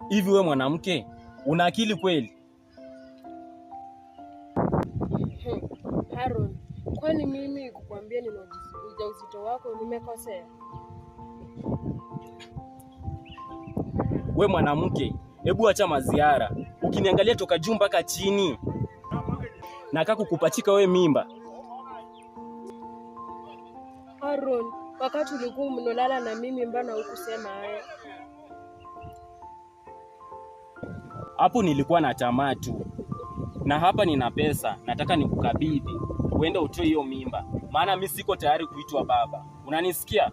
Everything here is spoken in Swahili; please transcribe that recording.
Hivi we mwanamke, una akili kweli? Haron, kwani mimi kukwambia nina ujauzito wako nimekosea? We mwanamke, hebu acha maziara. Ukiniangalia toka juu mpaka chini, nakaa kukupachika we mimba. Haron, wakati ulikuwa mnolala na mimi mbona hukusema haya? Hapo nilikuwa na tamaa tu, na hapa nina pesa, nataka nikukabidhi uende utoe hiyo mimba, maana mi siko tayari kuitwa baba. Unanisikia?